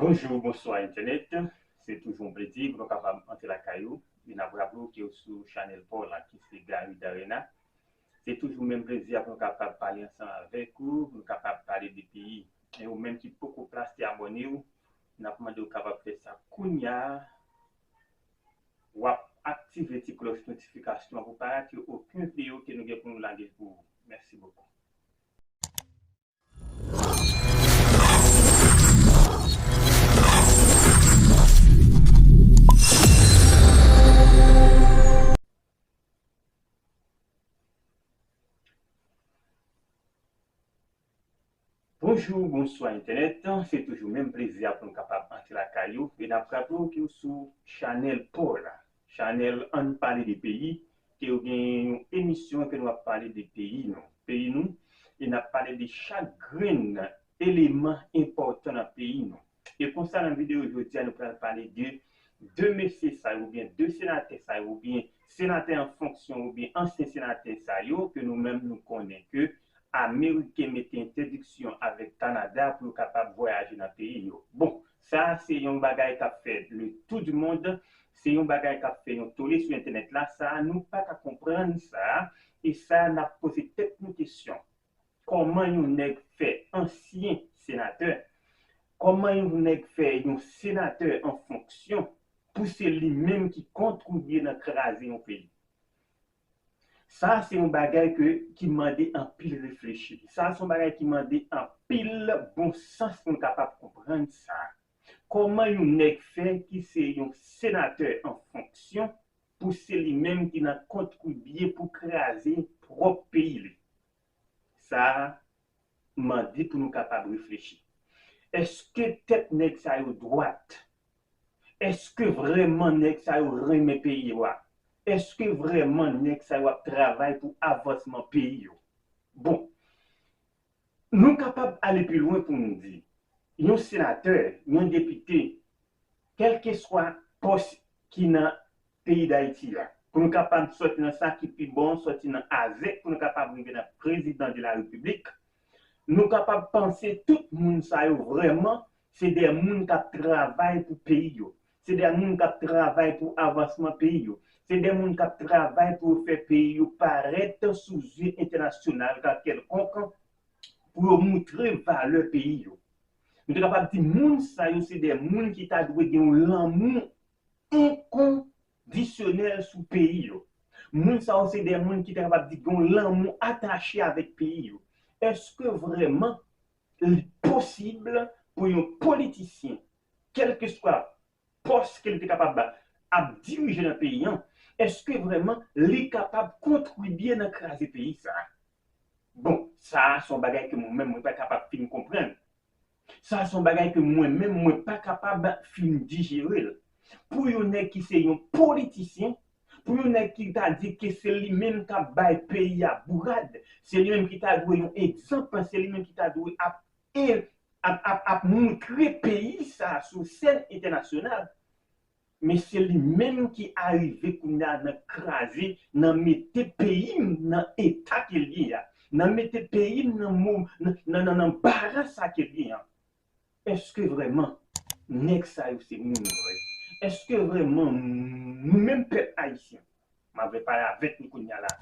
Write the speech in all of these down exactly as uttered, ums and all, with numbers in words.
Bonjou, bonswa entènèt. Se toujou yon plezi pou nou kapab antre lakay ou. E n ap raple w ke w sou chanèl pa w la, ki se Gary Darena. Se toujou menm plezi a pou nou kapab pale ansanm avèk ou, pou nou kapab pale de peyi. E ou menm ki poko plase abòne w, n ap mande w kapab fè sa kounye a. W ap aktive ti klòch notifikasyon an pou pa rate okenn videyo ke nou gen pou nou lage pou ou. Mèsi bokou. Bonjou, bonswa entènèt. Se toujou menm plezi a pou nou kapab antre lakay ou. E n ap raple w ke w sou chanèl pa w la, chanèl Ann Pale de Peyi, ke w gen yon emisyon ke nou ap pale de peyi nou. Peyi nou, e n ap pale de chak grenn eleman enpòtan nan peyi nou. E konsa, nan videyo jodi a, nou pral pale de de mesye sa yo, oubyen de senatè sa yo, oubyen senatè an fonksyon, oubyen ansyen senatè sa yo, ke nou menm nou konnen ke Ameriken mete entèdiksyon avèk Kanada pou yo kapab vwayaje nan peyi yo. Bon, sa a se yon bagay k ap fè le tour du monde, se yon bagay k ap fè yon tole sou entènèt la, sa a nou pa ka konprann sa a, e sa a n ap poze tèt nou kesyon. Kòman yon nèg fè ansyen senatè? Kòman yon nèg fè yon senatè an fonksyon pou se li menm ki kontribye nan kraze yon peyi? Sa a se yon bagay ke, ki mande anpil reflechi. Sa a se yon bagay ki mande anpil bon sans pou n kapab konprann sa a. Kòman yon nèg fè ki se yon senatè an fonksyon pou se li menm ki nan kontribye pou kraze pwòp peyi li? Sa a mande pou nou kapab reflechi. Èske tèt nèg sa yo dwat? Èske vrèman nèg sa yo renmen peyi yo a? Èske vrèman nèg sa yo ap travay pou avansman peyi yo? Bon, nou kapab ale pi lwen pou nou di, yon senatè, yon depite, kèlkeswa pòs ki nan peyi Dayiti a, pou nou kapab sòti nan sa ki pi bon, sòti nan azèk, pou nou kapab rive nan prezidan de la repiblik, nou kapab panse tout moun sa yo vrèman se de moun k ap travay pou peyi yo, se de moun k ap travay pou avansman peyi yo, se de moun k ap travay pou yo fè peyi yo parèt sou zye entènasyonal ka kèlkonk, pou yo moutre valè peyi yo. Nou te kapab di moun sa yo se de moun ki ta dwe gen yon lanmou enkondisyonèl sou peyi yo. Moun sa yo se de moun ki ta kapab di gen yon lanmou atache avèk peyi yo. Èske vrèman li posib pou yon politisyen, kèlkeswa pòs ke li te kapab ap dirije nan peyi an, èske vrèman li kapab kontribye nan kraze peyi sa a? Bon, sa a se yon bagay ke mwen menm mwen pa kapab fin konprann. Sa a se yon bagay ke mwen menm mwen pa kapab fin dijere l. Pou yon nèg ki se yon politisyen, pou yon nèg ki ta di ke se li menm k ap bay peyi a bourad, se li menm ki ta dwe yon egzanp, se li menm ki ta dwe ap, e, ap, ap, ap moutre peyi sa a sou sèn entènasyonal, men se li menm ki arive kounye a nan kraze, nan mete peyi m nan eta ke l ye a, nan mete peyi m nan mo-, nan, nan, nan, nan bara sa ke l ye a. Èske vrèman nèg sa yo se moun vre? Èske vrèman nou menm pèp ayisyen, m ap pale avèk nou kounye a la,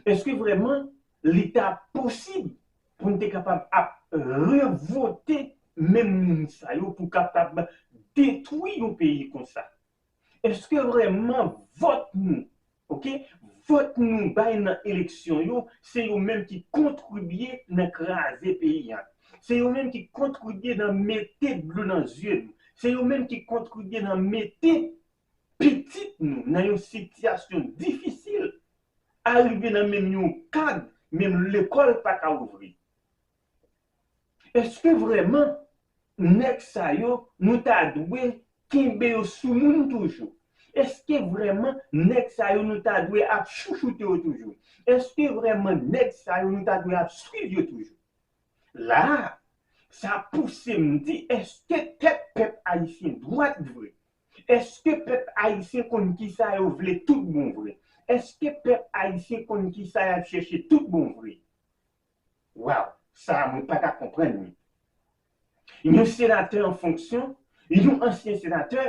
èske vrèman li ta posib pou n te kapab ap revote menm moun sa yo pou kapab detwi yon peyi konsa? Èske vrèman vòt nou, oke, vòt nou bay nan eleksyon yo, se yo menm ki kontribye nan kraze peyi a? Se yo menm ki kontribye nan mete dlo nan zye nou? Se yo menm ki kontribye nan mete pitit nou nan yon sitiyasyon difisil, arive nan menm yon kad, menm lekòl pa ka ouvri? Èske vrèman nèg sa yo, nou ta dwe kenbe yo sou moun toujou? Èske vrèman nèg sa yo, nou ta dwe ap chouchoute yo toujou? Èske vrèman nèg sa yo, nou ta dwe ap swiv yo toujou? La a, sa pouse m di, èske tèt pèp ayisyen dwat vre? Èske pèp ayisyen konn kisa yo vle tout bon vre? Èske pèp ayisyen konn kisa y ap chèche tout bon vre? Waw, sa a mwen pa ka konprann li. Yon senatè an fonksyon, yon ansyen senatè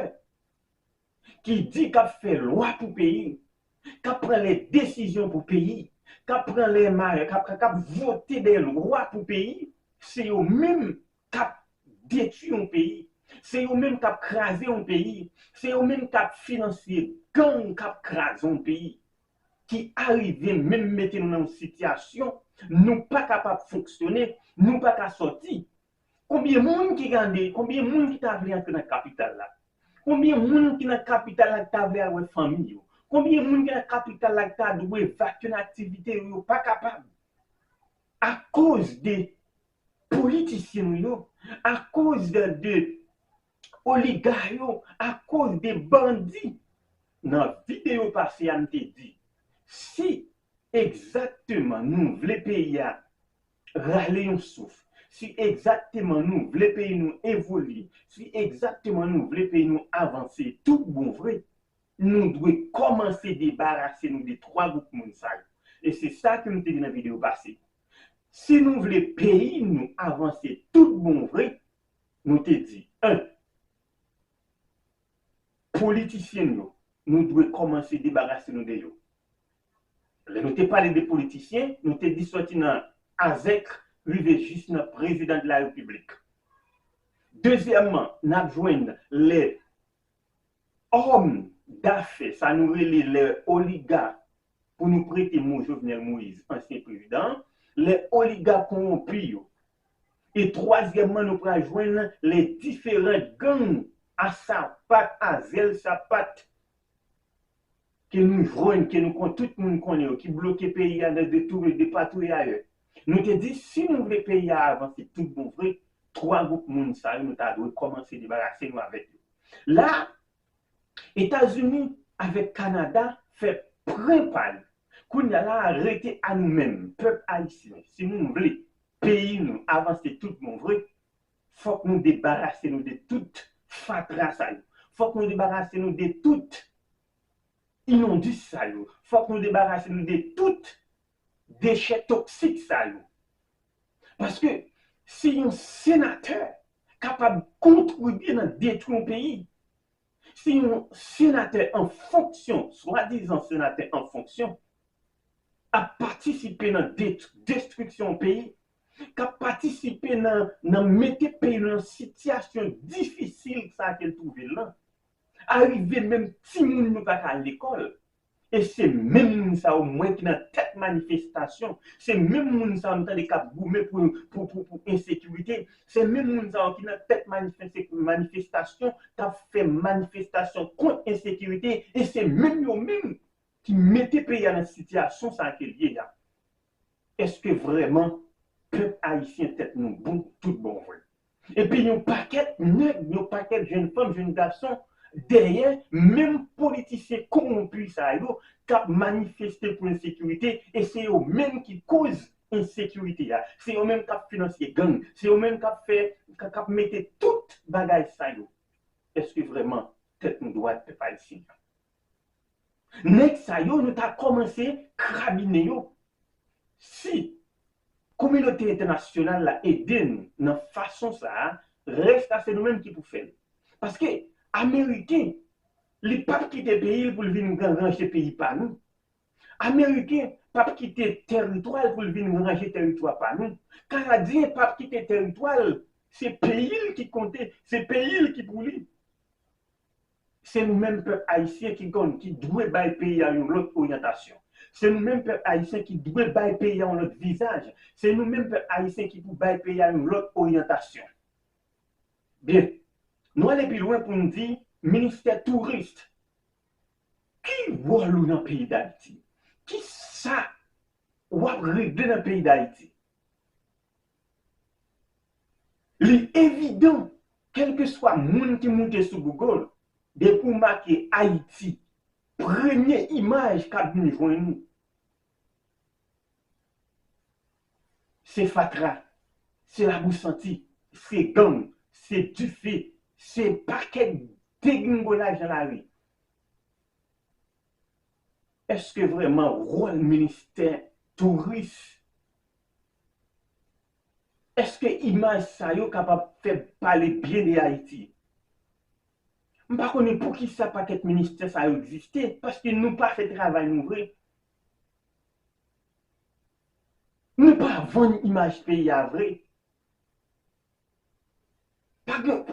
ki di k ap fè lwa pou peyi, k ap pran lè desizyon pou peyi, k ap pran lè ma-, k ap, k ap vote dè lwa pou peyi, se yo menm k ap detwi yon peyi, se yo menm k ap kraze yon peyi, se yo menm k ap finanse gang k ap kraze yon peyi, ki arive menm mete nou nan yon sitiyasyon nou pa kapab fonksyone, nou pa ka sòti. Konbyen moun ki gade, konbyen moun ki ta vle antre nan kapital la? Konbyen moun ki nan kapital la ki ta vle al wè fanmi yo? Konbyen moun ki nan kapital la ki ta dwe vakye nan aktivite yo, yo pa kapab? Akoz de politisyen nou yo, akoz de, de oliga yo, akoz de bandi. Nan videyo pase a, m te di, si egzakteman nou vle peyi a rale yon souf, si egzakteman nou vle peyi nou evolye, si egzakteman nou vle peyi nou avanse tout bon vre, nou dwe kòmanse debarase nou de twa gwoup moun sa yo. E se sa ke m te di nan videyo pase. Si nou vle peyi nou avanse tout bon vre, nou te di, en, politisyen yo, nou dwe kòmanse debarase nou de yo. Lè nou te pale de politisyen, nou te di sòti nan azèk rive jis nan prezidan de la repiblik. Dezyèmman, n ap jwenn lè òm dafè, sa nou rele lè oliga, pou nou prete mo Jovenel Moïse, ansyen prezidan, lè oliga kowonpi yo. E twazyèmman, nou pral jwenn lè diferan gang a sapat, a zèl sapat, ke nou jwenn, ke nou kon-, tout moun konnen yo, ki bloke peyi a nan de tou, de patou e ayè. Nou te di, si nou vle peyi a avanse tout bon vre, twa gwoup moun sa yo, nou ta dwe kòmanse debarase nou avèk yo. La, Etazini avèk Kanada fè pran pa yo. Kounye a la, rete a nou menm, pèp ayisyen. Si nou vle peyi nou avanse tout bon vre, fòk nou debarase nou de tout fatra sa yo. Fòk nou debarase nou de tout imondis sa yo. Fòk nou debarase nou de tout dechè toksik sa yo. Paske si yon senatè kapab kontribye nan detwi yon peyi, si yon senatè an fonksyon, swadizan senatè an fonksyon, ap patisipe nan det-, destriksyon yon peyi, k ap patisipe nan, nan mete peyi nou nan sitiyasyon difisil sa ke l twouve l lan, arive menm timoun nou pa ka al lekòl, e se menm moun sa yo m wè ki nan tèt manifestasyon, se menm moun sa yo m tande k ap goumen pou, pou, pou, pou ensekirite, se menm moun sa yo ki nan tèt manifes-, manifestasyon, k ap fè manifestasyon kont ensekirite, e se menm yo menm ki mete peyi a nan sitiyasyon sa ke l ye a. Èske vrèman pèp ayisyen tèt nou bon tout bon vre? Epi yon pakèt nèg, yon pakèt jèn fanm, jèn gason dèyè menm politisyen kowonpi sa yo k ap manifeste pou ensekirite, e se yo menm ki koz ensekirite a. Se yo menm k ap finanse gang, se yo menm k ap fè, k ap mete tout bagay sa yo. Èske vrèman tèt nou dwat, pèp ayisyen? Nèg sa yo, nou ta kòmanse krabinen yo. Si kominote entènasyonal la ede n nan fason sa a, rès la se nou menm ki pou fè l. Paske Ameriken, li p ap kite peyi l pou l vin ranje peyi pa nou. Ameriken p ap kite tèritwa l pou l vin ranje tèritwa pa nou. Kanadyen p ap kite tèritwa l, se peyi l ki konte, se peyi l ki pou li. Se nou menm pèp ayisyen ki konn, ki dwe bay peyi a yon lòt oryantasyon. Se nou menm pèp ayisyen ki dwe bay peyi a yon lòt vizaj. Se nou menm pèp ayisyen ki pou bay peyi a yon lòt oryantasyon. Byen, nou ale pi lwen pou n di, ministè touris, ki wòl ou nan peyi Dayiti? Ki sa w ap regle nan peyi Dayiti? Li evidan, kèlkeswa moun ki moute sou Google, depi w make Ayiti, premye imaj k ap vin jwenn ou, se fatra, se labou santi, se gang, se dife, se pakèt degringolaj nan lari. Èske vrèman wòl ministè touris, èske imaj sa yo kapab fè pale byen de Ayiti? M pa konnen poukisa pakèt ministè sa yo egziste, paske nou pa fè travay nou vre. Nou pa vann imaj peyi a vre. Pa gen,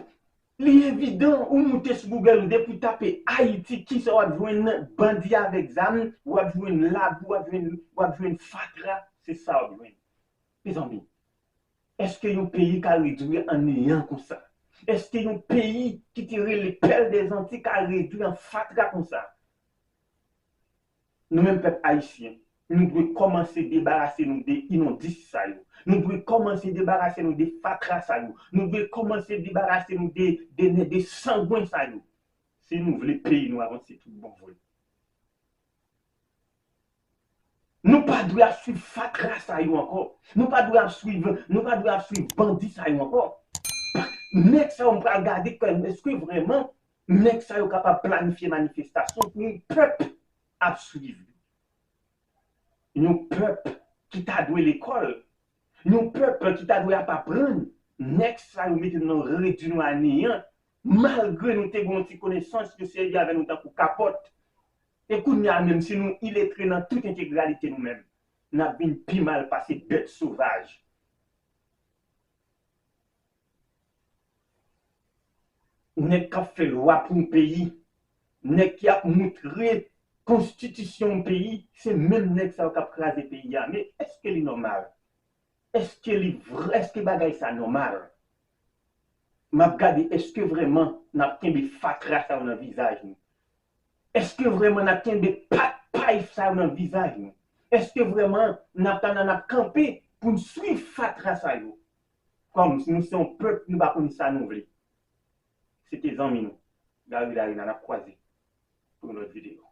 li evidan, ou moute sou Google, ou depi w tape Ayiti, kisa w ap jwenn? Bandi avèk zam, w ap jwenn labou, w ap jwenn, w ap jwenn fatra, se sa w ap jwenn. Mezanmi, èske yon peyi ka redwi an neyan konsa? Èske yon peyi ki te rele Pèl dèzanti ka redwi an fatra konsa? Nou menm pèp ayisyen, nou dwe kòmanse debarase nou de inondis sa yo. Nou dwe kòmanse debarase nou de fatra sa yo. Nou dwe kòmanse debarase nou de, de, de sangwen sa yo. Si nou vle peyi nou avanse tout bon vre. Nou pa dwe ap swiv fatra sa yo ankò. Nou pa dwe ap swiv, nou pa dwe ap swiv bandi sa yo ankò. Nèg sa yo, m pral gade kòm èske vrèman nèg sa yo kapab planifye manifestasyon pou yon pèp ap swiv. Yon pèp ki ta dwe lekòl. Yon pèp ki ta dwe ap aprann. Nèg sa yo mete nou nan, redwi nou a neyan. Malgre nou te gen yon ti konesans, yo sèvi avè nou tankou kapòt. E kounye a menm, si nou iletre nan tout entegralite nou menm, n ap vin pi mal pase bèt sovaj. Nèg k ap fè lwa pou yon peyi, nèg ki ap moutre konstitisyon yon peyi, se menm nèg sa yo k ap kraze peyi a. Men èske li nòmal? Èske li vre? Èske bagay sa nòmal? M ap gade, èske vrèman n ap kenbe fatra sa yo nan vizaj nou? Èske vrèman n ap kenbe pat pay sa yo nan vizaj nou? Èske vrèman n ap, n ap kanpe pou n swiv fatra sa yo? Kòm si nou se yon pèp, nou pa konn sa nou vle. Se te zanmi nou, Gary Larena, n ap kwaze pou yon lòt videyo.